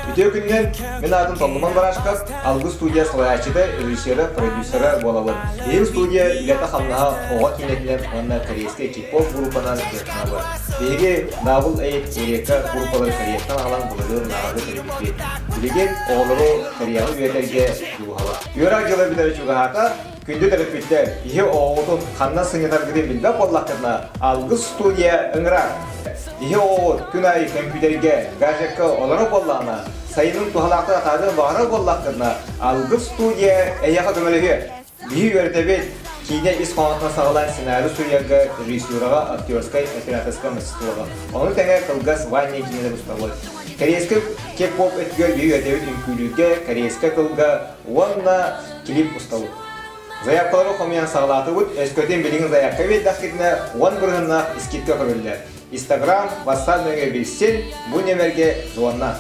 Үтүө күнүнэн, мин аатым Толлуман Барашков, Алгыс студия салайааччыта, режиссера, продюсера буолабын. Биһиги студия үлэтэ-хамнаһа оҕо киинэтинэн уонна корейскай кей-поп группанан дьарыктанабыт. Биһиги Double Eight Эрека группалары Кореяттан аҕалан былырыын лааҕырга тэрийбиппит. Билигин оҕолору Кореяҕа үөрэтэргэ дьулуһабыт. Үөрэх дьыла бүтэрэ чугаһаата, күндү төрөппүттэр, киһи оҕоҕутун ханна сынньатаргытын билбэт буоллаххытына, Алгыс студия ыҥырар. Киһи оҕоҕут күн аайы көмпүүтэргэ, гаджекка олорор буоллаҕына, сайынын туһалаахтык атаарыан баҕарар буоллаххытына, Алгыс студия эйиэхэ көмөлөһүө. Биһи үөрэтэбит, киинэ ис хоһоонуттан саҕалаан сценарий суруйарга, режиссураҕа, актерскай, операторскай мастерствоҕа. Ону тэҥэ кылгас ваннай киинэлэр устабыт. Корейскай кей-поп өттүгэр биһи үөрэтэбит үҥкүүлүүргэ, корейскай тылга уонна клип устабыт. Заявкалары хомуйан саҕалаатыбыт, өскөтүн билигин заявка биэрдэххитинэ 10 бырыһыннаах скидка көрүллэр. Инстаграм, WhatsApp нөҥүө билсин, бу нүөмэргэ звонна.